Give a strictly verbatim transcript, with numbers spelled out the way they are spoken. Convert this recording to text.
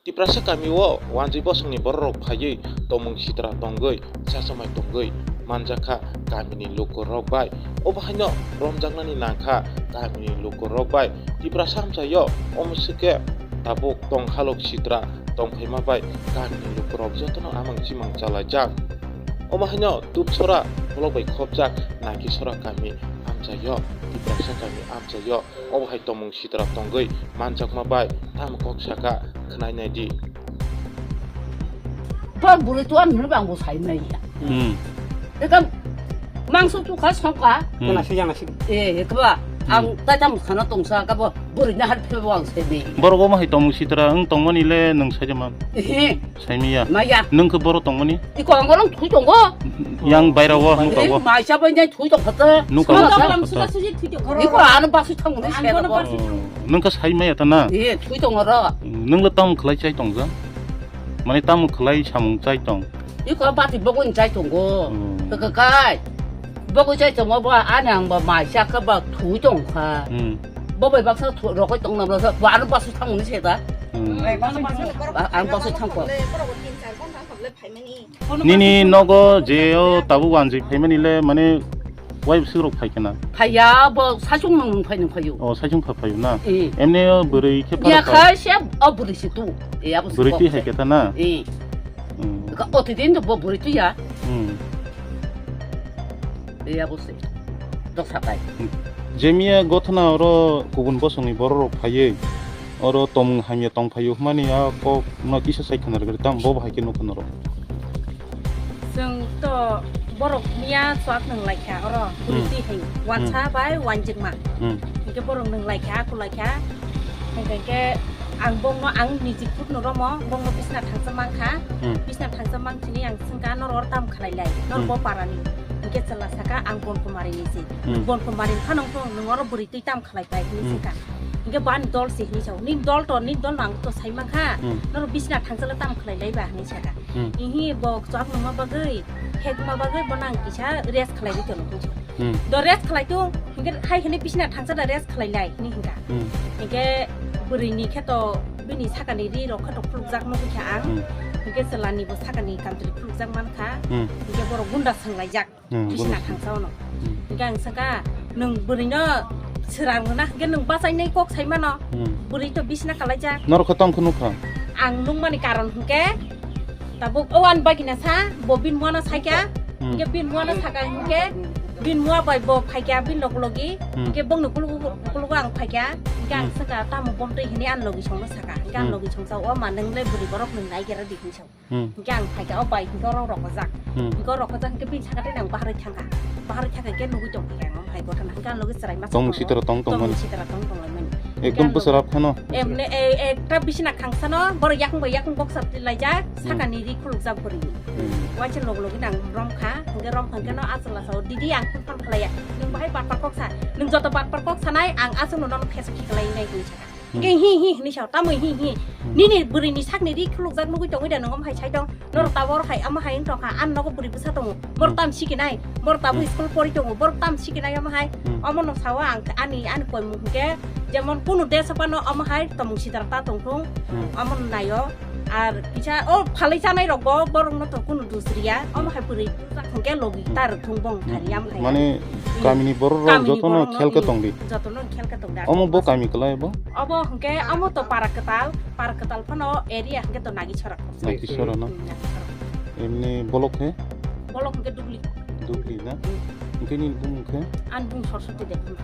Tiprasa kami o wanjwi bosongni bororok phaiwi tongmung sitra tongwi, chachamai tongwi manjakha kamini lukurok bai. Obo haino romjaknani nangkha kamini lukurok bai. Tiprasa amchaio omo swkhe tabuk tonghalok sitra tongphaima bai kamini lukurok jotono amang chimang chalaijak. Omo haino Tubsora block bai khopjak Nakisora kami amchaio, Tiprasa kami amchaio. Obo hai tongmung sitra tongwi manjakma bai tamo kok saka khwnai nai di. Ba bwrwi tuan hwnwi bang bo sai nai ya. Hmm. Ekam mangso tu kha songka. Hmm. Jana si, jana si. Eh, ekba Hmm. Ang tatam khana tongsa ka bo bwrwi na har phe bo ang sai nai. Borok omo hai tongmung sitra wng tongmani le nwng sai man. Eh. Saimiya. Maya. Nwng khe boro tongmani? Iko ang gorong thui tongo. Yang baira o, nuka o. Maisa bai nai thui tong khata. Nuka o. Iko ano basu thang ni se. Nwng khe saimaya ta na? Eh, thui tongo ro. Nwng le tamo khlai chai tong ja? Mane tamo khlai samung chai tong? Iko bati bogoi chai tongo. Hmm. Kaka kai. Bogoi chai tongo ba ani ang ba maisa kha ba thui tong kha. Hmm. Bo bai baksa rokoi tong nam rasa ba ano basu thang ni se ta. Hmm. Ang basu thang ko. Nini nogo je o tabuk wanjwi phaimani le mane wai bwswk rok phai kana? Phaiya bo saichung nung nung phai nung phaio. O saichung pha phaio na? Eh. Emne o bwrwi khe ya phara kha se o bwrwi se tu. E abo bwrwi twi hai khe ta na? Eh. Hmm. Ka o ti din bo bwrwi twi ya. Hmm. E abo se. Dok sakai. Jemiya gothana oro kubun bosongni borok rok phaiwi. Oro tongmung hamya tong phaio hwnmani a kok no kisa sai khna rwgwi tam bo bahai khe nukha norok. Chwng to borok miya chwk nwng lai kha oro Hmm. bwrwi twi hai wansa Hmm. bai wanjikma. Hmm. Hinkhe borok nwng lai kha, aku lai kha. Hinkhe ang bongno ang niji khutno romo, bongno bisna thangsa mang kha. Hmm. Bisna thangsa mang chini ang swngkha nor or tam khlai lai, nor Hmm. bo parani. Hinkhe chwla saka ang Bon Kumari ni si. Hmm. Bon Kumari phano nwng oro bwrwi twi tam khlai pai hwnwi Hmm. swngkha. Hinkhe bo ani dol se hwnwi sao. Nini dol to, nini dol no ang to sai mankha. Hmm. Norok bisna thangchalo tam khlai lai ba hwnwi sakha. Hmm. Hihi bo chwk nungma bagwi, thekma bagwi bono ang kisa rest khlai ri tono hwnwi sakha. Hmm. Do rest khlai tung, hinkhe hai hwnwi bisna thangchada rest khlai lai hwnwi hinkha. Hmm. Hinkhe bwrwi ni khe to bini sakani ri rok khe to khulukjak nugwi kha ang. Hmm. Hinkhe chwla ni bo sakani kamchwlwi khulukjak mankha. Hmm. Hinkhe borok gunda swng laijak. Hmm, bisna guru. Thangsa ono. Hmm. Hinkhe ang saka, "Nwng bwrwino swrang rwna hinkhe nwng bachainai kok sai mano." Hmm. Bwrwi to bisna kalaijak. Norok khe tong khe nukha? Ang nukmani karon hinkhe, tabuk o ani bagina sa, bo bini muano saikha, Hmm. hinkhe bini muano saka hinkhe, bini mua bai bo phaikha bini log logi, Hmm. hinkhe bongni kulugo, kulugo ang phaikha, hinkhe ang Hmm. saka tamo bomtwi hinwi ani logi songno saka, hinkhe ani Hmm. logi songsa o ma nwng le bwrwi borok nwng nai khe rw di hinwi sa. Hmm. Hinkhe ang phaikha, o bai hinkhe oro rokojak. Hmm. Hinkhe oro rokojak hinkhe bini sakatwi ang baharwi thangkha. Baharwi thangkha hinkhe nugwi tongkha ang, hai gotha na hinkhe ang logi chwrai masa tong tongo. Sitra tong tong mani. Tong sitra tong tong lai mani. Ekdom bwsarap kheno. Emne e-, ekta bisina khangsano, borok yakung bai yakung boksap laijak, Hmm. sakani ri khulukjak bwrwi. Hmm. Waisa log logi nang romkha, hinkhe romkha hinkhe no achwla sao, "Didi ang phone phone khlaiya. Nwng bahai batpar kok sa, nwng joto batpar kok sanai, ang aswkno nono Facebook khiklai nai," hwnwi sakha. Hmm. Hinkhe hi hi hwnwi sao, tamo hi hi. Hmm. Nini bwrwini sakni ri khulukjak nugwi tongwi da nwng omo hai sai tong. Norok Hmm. tabuk oro hai omo hai wng tongkha, ani nogo bwrwi bwsa tongo. Borok Hmm. tam sikinai, borok tabuk Hmm. school pori tongo, borok tam sikinai omo hai. Hmm. Omono sao ang ani, ani poimung hinkhe jemon kunu desa phano omo hai tongmung sitra ta tongthung. Hmm. Omono naio. Ar kisa o phalwi chanai rokbo borokno to kunu dus riya. Omo hai bwrwi bwsa hinkhe logi Hmm. ta rwkthung bong Hmm. thani omo hai. Mane Hmm. kamini borok rok Kamini jotono borokno, khel khe hmm, tongdi. Jotono khel khe tongdi. Omo bo kami kwlai bo? Obo hwnkhe amo to para kwtal, para kwtal phano area hwnkhe to Nagisora. Nagisora no? Hmm, Nagisora. Emni bolok khe? Bolok hwnkhe Dugli. Dugli na? Hmm. Hwnkhe nini bumung khe? Ani bumung Saraswati Debbarma.